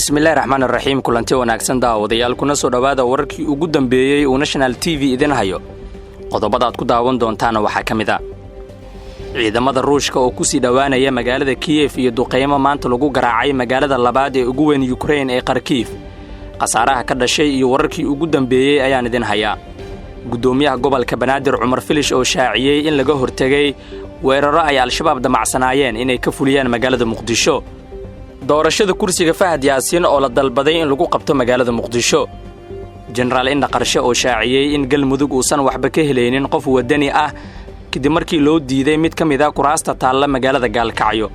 Bismillahi raxmaan iraxiim. Kulanti wanaagsan daawadayaal, kuna soo dhowaada wararkii ugu dambeeyey uu National TV idin hayo. Qodobada aad ku daawan doontaana waxaa ka mid a ciidamada Ruushka oo kusii dhowaanaya magaalada Kiyef iyo duqaymo maanta lagu garaacay magaalada labaad ee ugu weyn Yukrain ee Kharkiif. Khasaaraha ka dhashay iyo wararkii ugu dambeeyey ayaan idin hayaa. Guddoomiyaha gobolka Banaadir Cumar Filish oo shaaciyey in laga hortegay weerarro ay Al-Shabaab damacsanaayeen inay ka fuliyaan magaalada Muqdisho. Doorashada kursiga Fahad Yaasiin oo la dalbaday in lagu qabto magaalada Muqdisho. Jenaraal Indha Qarshe oo shaaciyey in Galmudug uusan waxba ka helaynin qof waddani ah kadib markii loo diiday mid ka mid a kuraasta taalla magaalada Gaalkacyo.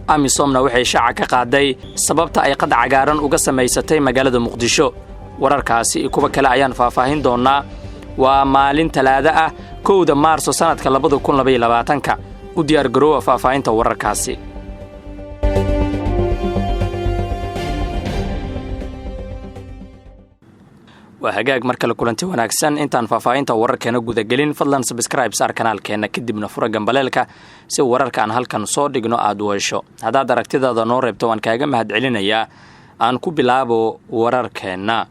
Amisomna waxay shaaca ka qaaday sababta ay qad cagaaran uga samaysatay magaalada Muqdisho. Wararkaasi iyo kuwa kale ayaan faahfaahin doonnaa. Waa maalin Talaado ah, 1-da Maarso sannadka 2022-ka. U diyaar garoowa faahfaahinta wararkaasi. Waa hagaag, mar kale kulanti wanaagsan. Intaan faahfaahinta wararkeena gudagelin, fadlan sabscribe saar kanaalkeenna, kadibna fura gambaleelka si wararka aan halkan soo dhigno aad u hesho. Haddaad aragtidaada noo reebto, waan kaaga mahadcelinayaa. Aan ku bilaabo wararkeenna.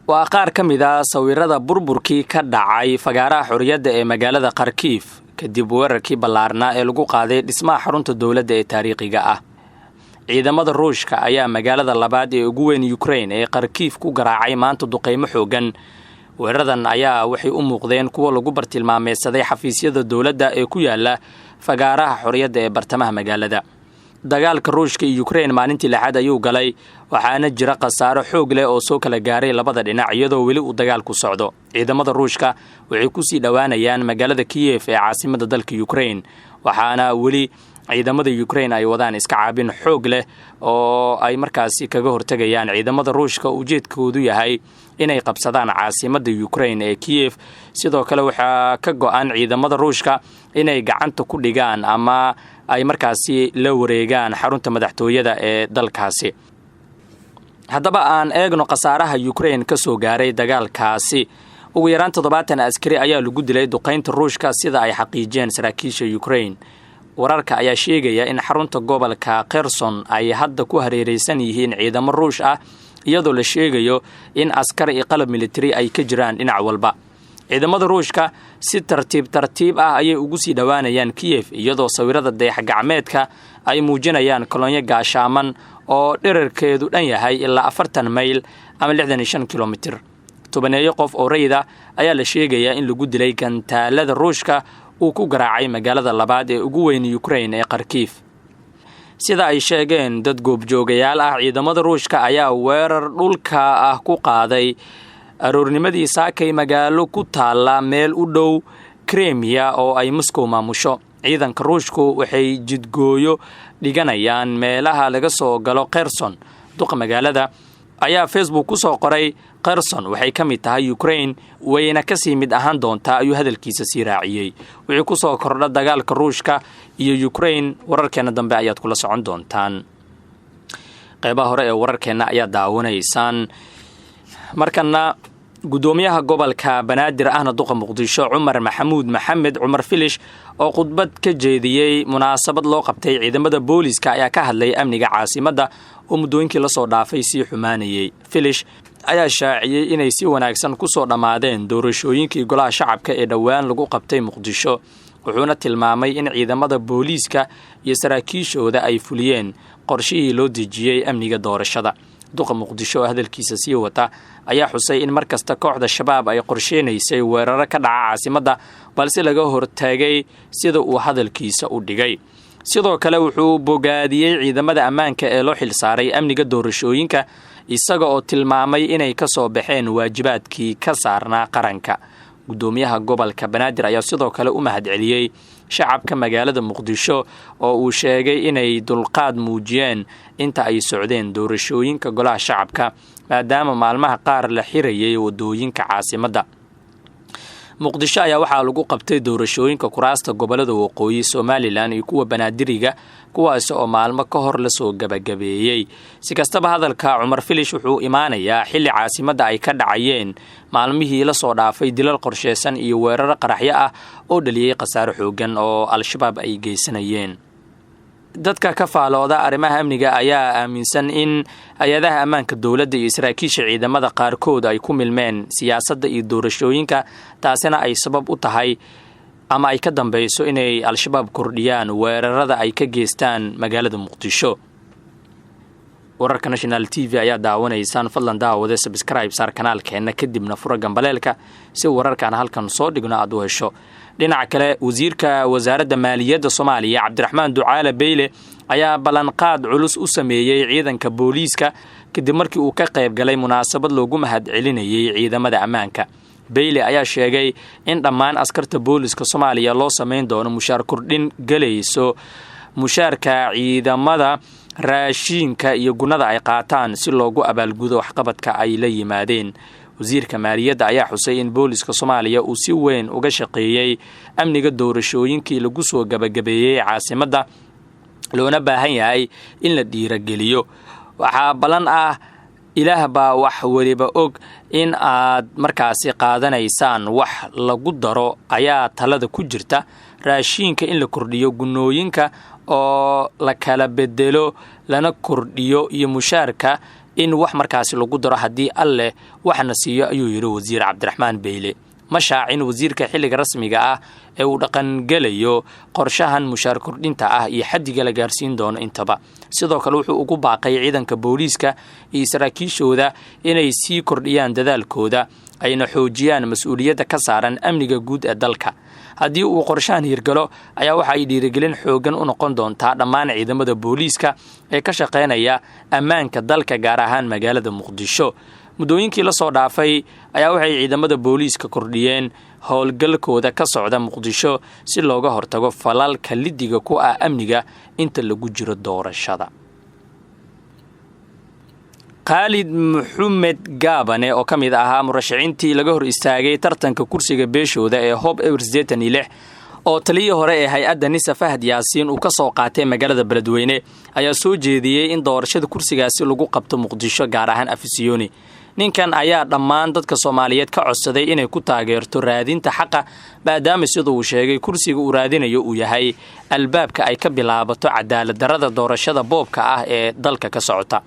Waa qaar ka mid a sawirada burburkii ka dhacay fagaaraha xorriyadda ee magaalada Kharkiif kadib weerarkii ballaarnaa ee lagu qaaday dhismaha xarunta dowladda ee taariikhiga ah. Ciidamada Ruushka ayaa magaalada labaad ee ugu weyn Yukrain ee Kharkiif ku garaacay maanta duqaymo xooggan. Weeraradan ayaa waxay u muuqdeen kuwo lagu bartilmaameysaday xafiisyada dowladda ee ku yaala fagaaraha xorriyadda ee bartamaha magaalada. Dagaalka Ruushka iyo Yukrain maalintii lixaad ayuu galay, waxaana jira khasaaro xoog leh oo soo kala gaaray labada dhinac, iyadoo weli uu dagaalku socdo. Ciidamada Ruushka waxay kusii dhowaanayaan magaalada Kiyef ee caasimada dalka Yukrain, waxaana weli ciidamada Yukrain ay wadaan iska caabin xoog leh oo ay markaasi kaga hortegayaan ciidamada Ruushka. Ujeedkoodu yahay inay qabsadaan caasimada Yukrain ee Kiyef. Sidoo kale waxaa ka go-an ciidamada Ruushka inay gacanta ku dhigaan ama ay markaasi la wareegaan xarunta madaxtooyada ee dalkaasi. Haddaba aan eegno khasaaraha Yukrain ka soo gaaray dagaalkaasi. Ugu yaraan 70 askari ayaa lagu dilay duqaynta Ruushka, sida ay xaqiijiyeen saraakiisha Yukrain. Wararka ayaa sheegaya in xarunta gobolka Kherson ay hadda ku hareereysan yihiin ciidamo Ruush ah, iyadoo la sheegayo in askar iyo qalab militari ay ka jiraan dhinac walba. Ciidamada Ruushka si tartiib tartiib ah ayay ugu sii dhowaanayaan Kiyef, iyadoo sawirada dayax gacmeedka ay muujinayaan kolonyo gaashaaman oo dherarkeedu dhan yahay ilaa 40 mayl ama 65 kilomitir. Tobaneeyo qof oo rayid ah ayaa la sheegayaa in lagu dilay gantaalada Ruushka uu ku garaacay magaalada labaad ee ugu weyn Yukrain ee Kharkiif. Sida ay sheegeen dad goobjoogayaal ah, ciidamada Ruushka ayaa weerar dhulka ah ku qaaday aroornimadii saakay magaalo ku taalla meel u dhow Kremiya oo ay Moskow maamusho. Ciidanka Ruushku waxay jidgooyo dhiganayaan meelaha laga soo galo Kherson. Duqa magaalada ayaa Facebook ku soo qoray: "Kherson waxay ka mid tahay Ukrain, wayna kasii mid ahaan doontaa," ayuu hadalkiisa sii raaciyey. Wixii ku soo kordha dagaalka Ruushka iyo Ukrain wararkeenna dambe ayaad kula socon doontaan. Qeybaha hore ee wararkeenna ayaa daawanaysaan. Markana guddoomiyaha gobolka Banaadir ahna duqa Muqdisho Cumar Maxamuud Maxamed Cumar Filish oo khudbad ka jeediyey munaasabad loo qabtay ciidamada booliska ayaa ka hadlay amniga caasimadda oo muddooyinkii lasoo dhaafay sii xumaanayey. Filish ayaa shaaciyey inay si wanaagsan kusoo dhammaadeen doorashooyinkii golaha shacabka ee dhowaan lagu qabtay Muqdisho, wuxuuna tilmaamay in ciidamada booliiska iyo saraakiishooda ay fuliyeen qorshihii loo dejiyey amniga doorashada. Duqa Muqdisho oo hadalkiisa sii wata ayaa xusay in mar kasta kooxda Shabaab ay qorsheynaysay weeraro ka dhaca caasimadda, balse laga hortaagay, sida uu hadalkiisa u dhigay. Sidoo kale wuxuu bogaadiyey ciidamada ammaanka ee loo xilsaaray amniga doorashooyinka, isaga oo tilmaamay inay ka soo baxeen waajibaadkii ka saarnaa qaranka. Guddoomiyaha gobolka Banaadir ayaa sidoo kale u mahadceliyey shacabka magaalada Muqdisho oo uu sheegay inay dulqaad muujiyeen inta ay socdeen doorashooyinka golaha shacabka, maadaama maalmaha qaar la xirayay wadooyinka caasimadda. Muqdisho ayaa waxaa lagu qabtay doorashooyinka kuraasta gobolada waqooyi, Somalilan iyo kuwa Banaadiriga, kuwaas oo maalmo ka hor lasoo gabagabeeyey. Si kastaba, hadalka Cumar Filish wuxuu imaanayaa xilli caasimadda ay ka dhacayeen maalmihii lasoo dhaafay dilal qorsheysan iyo weeraro qaraxyo ah oo dhaliyey khasaaro xoogan oo Al-Shabaab ay geysanayeen. Dadka ka faalooda arrimaha amniga ayaa aaminsan in hay-adaha ammaanka dowladda iyo saraakiisha ciidamada qaarkood ay ku milmeen siyaasadda iyo doorashooyinka, taasina ay sabab u tahay ama ay ka dambeyso inay Al-Shabaab kordhiyaan weerarada ay ka geystaan magaalada Muqdisho. Wararka National TV ayaa daawanaysaan. Fadlan daawade, subscribe saar kanaalkeenna, kadibna fura gambaleelka si wararkaan halkan soo dhigno aad u hesho. Dhinaca kale, wasiirka wasaaradda maaliyadda Soomaaliya Cabdiraxmaan Ducaale Beyle ayaa ballanqaad culus u sameeyey ciidanka booliiska kadib markii uu ka qayb galay munaasabad loogu mahad celinayay ciidamada ammaanka. Beyle ayaa sheegay in dhammaan askarta booliiska Soomaaliya loo samayn doono mushaar kordhin galayso mushaarka ciidamada, raashiinka iyo gunnada ay qaataan si loogu abaalgudo waxqabadka ay la yimaadeen. Wasiirka maaliyadda ayaa xusay in booliiska Soomaaliya uu si weyn uga shaqeeyey amniga doorashooyinkii lagu soo gabagabeeyey caasimadda, loona baahan yahay in la dhiirageliyo. Waxaa ballan ah, Ilaah baa wax weliba og, in aad markaasi qaadanaysaan wax lagu daro ayaa talada ku jirta, raashiinka in la kordhiyo, gunnooyinka oo la kala bedelo lana kordhiyo iyo mushaarka in wax markaasi lagu daro haddii Alleh waxna siiyo, ayuu yidhi wasiir Cabdiraxmaan Beyle. Ma shaacin wasiirka xilliga rasmiga ah ee uu dhaqangelayo qorshahan mushaar kordhinta ah iyo xaddiga la gaarsiin doono intaba. Sidoo kale wuxuu ugu baaqay ciidanka booliiska iyo saraakiishooda inay sii kordhiyaan dadaalkooda, ayna xoojiyaan mas-uuliyadda ka saaran amniga guud ee dalka. Haddii uu qorshahan hirgalo ayaa waxa ay dhiirigelin xooggan u noqon doontaa dhammaan ciidamada booliiska ee ka shaqaynaya ammaanka dalka, gaar ahaan magaalada Muqdisho. Muddooyinkii lasoo dhaafay ayaa waxay ciidamada booliiska kordhiyeen howlgalkooda ka socda Muqdisho si looga hortago falalka lidiga ku ah amniga inta lagu jiro doorashada. Khaalid Maxamed Gaabane oo ka mid ahaa murashaciintii laga hor istaagay tartanka kursiga beeshooda ee Hob ewer 86 oo taliyii hore ee hay-adda NISA Fahad Yaasiin uu ka soo qaatay magaalada Beledweyne ayaa soo jeediyey in doorashada kursigaasi lagu qabto Muqdisho, gaar ahaan Afisiyoni. Ninkan ayaa dhammaan dadka Soomaaliyeed ka codsaday inay ku taageerto raadinta xaqa, maadaama sida uu sheegay kursiga uu raadinayo uu yahay albaabka ay ka bilaabato cadaalad darrada doorashada boobka ah ee dalka ka socota.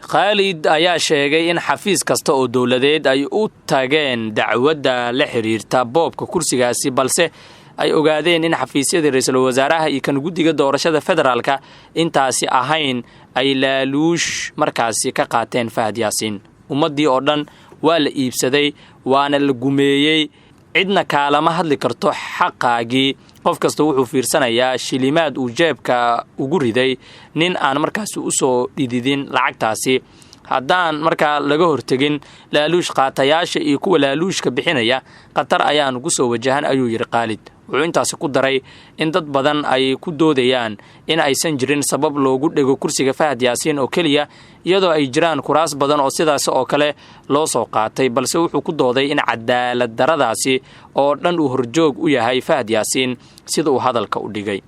Khaalid ayaa sheegay in xafiis kasta oo dowladeed ay u tageen dacwadda la xiriirta boobka kursigaasi, balse ay ogaadeen in xafiisyadii ra-iisul wasaaraha iyo kan guddiga doorashada federaalka intaasi ahayn ay laaluush markaasi ka qaateen Fahad Yaasiin. Ummaddii oo dhan waa la iibsaday, waana la gumeeyey, cidna kaalama hadli karto xaqaagii. Qof kasta wuxuu fiirsanayaa shilimaad uu jeebka ugu riday nin aan markaasi usoo dhididin lacagtaasi. Haddaan markaa laga hortegin laaluush qaatayaasha iyo kuwa laaluushka bixinaya, khatar ayaan ugu soo wajahan, ayuu yidhi Khaalid. Wuxuu intaasi ku daray in dad badan ay ku doodayaan in aysan jirin sabab loogu dhego kursiga Fahad Yaasiin oo keliya, iyadoo ay jiraan kuraas badan oo sidaas oo kale loo soo qaatay, balse wuxuu ku dooday in cadaalad daradaasi oo dhan uu horjoog u yahay Fahad Yaasiin, sida uu hadalka u dhigay.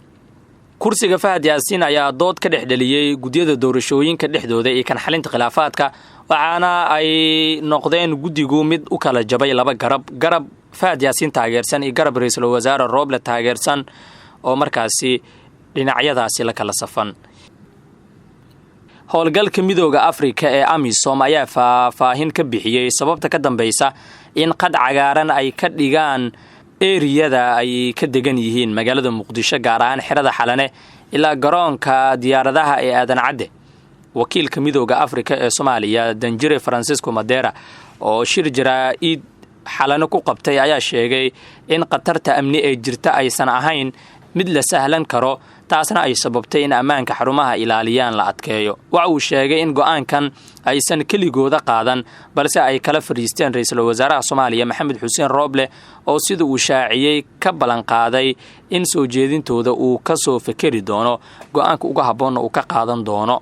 Kursiga Fahad Yaasiin ayaa dood ka dhex dheliyey guddiyada doorashooyinka dhexdooda iyo kan xalinta khilaafaadka, waxaana ay noqdeen guddigu mid u kala jabay laba garab: garab Fahad Yaasiin taageersan iyo garab ra-iisul wasaare Rooble taageersan, oo markaasi dhinacyadaasi la kala safan. Howlgalka Midooda Afrika ee AMISOM ayaa faahfaahin ka bixiyey sababta ka dambeysa in qad cagaaran ay ka dhigaan eriyada ay ka degan yihiin magaalada Muqdisho, gaar ahaan xerada Xalane ilaa garoonka diyaaradaha ee Aadan Cadde. Wakiilka Midooda Afrika ee Soomaaliya, danjire Francisco Madera, oo shir jaraa-id Xalane ku qabtay ayaa sheegay in khatarta amni ee jirta aysan ahayn mid la sahlan karo, taasna ay sababtay in ammaanka xarumaha ilaaliyaan la adkeeyo. Waxa uu sheegay in go-aankan aysan keligooda qaadan, balse ay kala fadhiisteen ra-iisul wasaaraha Soomaaliya Maxamed Xuseen Rooble, oo sida uu shaaciyey ka ballanqaaday in soo jeedintooda uu ka soo fekeri doono, go-aanka uga habboonna uu ka qaadan doono.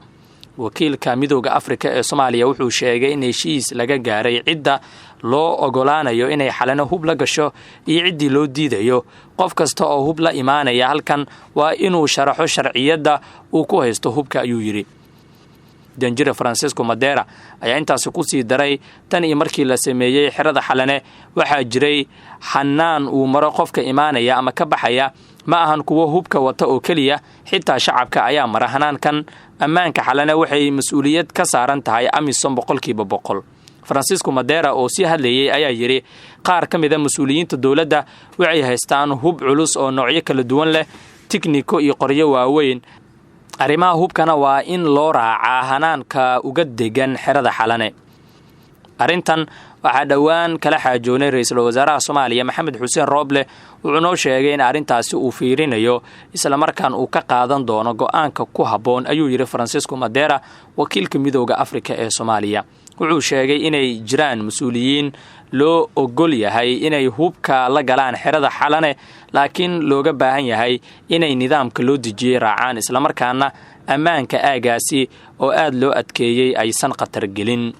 Wakiilka Midooda Afrika ee Soomaaliya wuxuu sheegay in heshiis laga gaaray cidda loo ogolaanayo inay Xalano hub la gasho iyo ciddii loo diidayo. Qof kasta oo hub la imaanaya halkan waa inuu sharaxo sharciyadda uu ku haysto hubka, ayuu yidhi. Danjire Francisco Madera ayaa intaasi ku sii daray: Tan iyo markii la sameeyey xerada Xalane waxaa jiray xanaan uu maro qofka imaanaya ama ka baxaya Ma ahan kuwo hubka wata oo keliya, xitaa shacabka ayaa mara hanaankan. Ammaanka Xalane waxay mas-uuliyad ka saaran tahay AMISOM 100%. Francisco Madera oo sii hadlayay ayaa yidhi, qaar ka mida mas-uuliyiinta dowladda waxay haystaan hub culus oo noocyo kala duwan leh, tikniko iyo qoryo waaweyn. Arrimaha hubkana waa in loo raacaa hanaanka uga degan xerada Xalane. Arrintan waxaa dhowaan kala xaajoonay ra-iisul wasaaraha Soomaaliya Maxamed Xuseen Rooble. Wuxuu noo sheegay in arrintaasi uu fiirinayo, islamarkaan uu ka qaadan doono go-aanka ku habboon, ayuu yidhi Francisco Madera, wakiilka Midooda Afrika ee Soomaaliya. Wuxuu sheegay inay jiraan mas-uuliyiin loo ogol yahay inay hubka la galaan xerada Xalane, laakiin looga baahan yahay inay nidaamka loo dejiyey raacaan, islamarkaana ammaanka aagaasi oo aada loo adkeeyey aysan khatar gelin.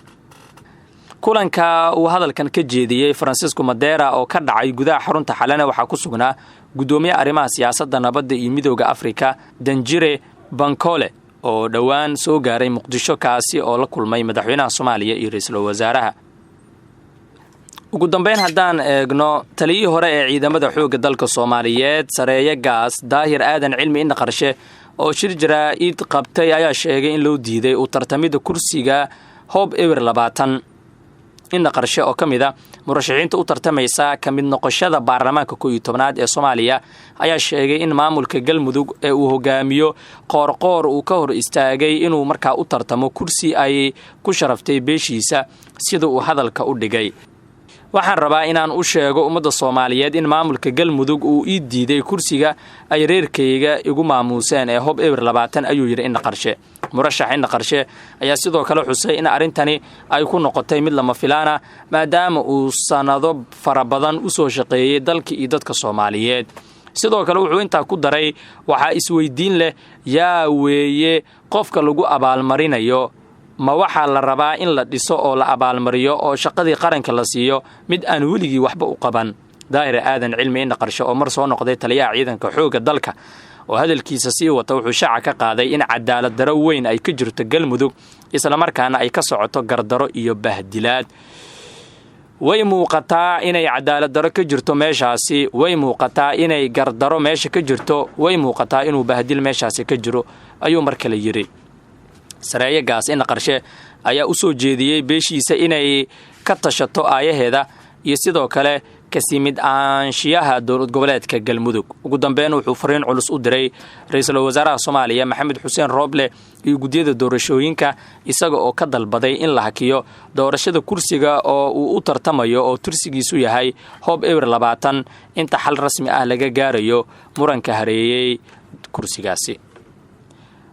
Kulanka uu hadalkan ka jeediyey Francisco Madera oo ka dhacay gudaha xarunta Xalane waxaa ku sugnaa guddoomiye arrimaha siyaasadda, nabadda iyo Midooda Afrika, Danjire Bankole, oo dhowaan soo gaaray Muqdisho, kaasi oo la kulmay madaxweynaha Soomaaliya iyo ra-iisul wasaaraha. Ugu dambeyn, haddaan eegno, taliyihii hore ee ciidamada xoogga dalka Soomaaliyeed, sareeye gaas Daahir Aadan Cilmi Indhaqarshe, oo shir jaraa-id qabtay ayaa sheegay in loo diiday u tartamida kursiga hoob 020. Indhaqarshe oo ka mid a murashaxiinta u tartamaysa ka mid noqoshada baarlamaanka 11aad ee Soomaaliya ayaa sheegay in maamulka Galmudug ee uu hogaamiyo Qoorqoor uu ka hor istaagay inuu markaa u tartamo kursi ay ku sharaftay beeshiisa, sida uu hadalka u dhigay. Waxaan rabaa inaan u sheego ummadda Soomaaliyeed in maamulka Galmudug uu ii diiday kursiga ay reerkayga igu maamuuseen ee hob 020, ayuu yidhi Indhaqarshe. Murashax Indhaqarshe ayaa sidoo kale xusay in arrintani ay ku noqotay mid lama filaana, maadaama uu sannado fara badan u soo shaqeeyey dalka iyo dadka Soomaaliyeed. Sidoo kale wuxuu intaa ku daray, waxaa isweydiin leh, yaa weeye qofka lagu abaalmarinayo? Ma waxaa la rabaa in la dhiso oo la abaalmariyo oo shaqadii qaranka la siiyo mid aan weligii waxba u qaban? Daahir Aadan Cilmi Indhaqarshe, oo mar soo noqday taliyaha ciidanka xoogga dalka, oo hadalkiisa sii wata, wuxuu shaaca ka qaaday in cadaalad daro weyn ay ka jirto Galmudug, islamarkaana ay ka socoto gardaro iyo bahdilaad. Way muuqataa inay cadaalad daro ka jirto meeshaasi, way muuqataa inay gardaro meesha ka jirto, way muuqataa inuu bahdil meeshaasi ka jiro, ayuu mar kale yidhi. Sareeye gaas Indhaqarshe ayaa u soo jeediyey beeshiisa inay ka tashato aayaheeda iyo sidoo kale kasi mid aanshiyaha dowlad goboleedka Galmudug. Ugu dambeyn wuxuu fariin culus u diray ra-iisul wasaaraha Soomaaliya Maxamed Xuseen Rooble iyo guddiyada doorashooyinka, isaga oo ka dalbaday in la hakiyo doorashada kursiga oo uu u tartamayo oo tursigiisu yahay hoob 020 inta xal rasmi ah laga gaarayo muranka hareeyey kursigaasi.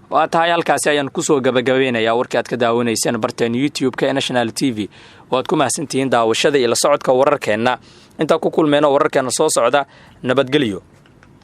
Waa tahay, halkaasi ayaan kusoo gabagabeynayaa warkii aad ka daawanayseen barteen YouTube-ka ee National TV. Waad ku mahadsantihiin daawashada iyo la socodka wararkeenna. Intaan ku kulmeyno wararkeenna soo socda, nabadgelyo.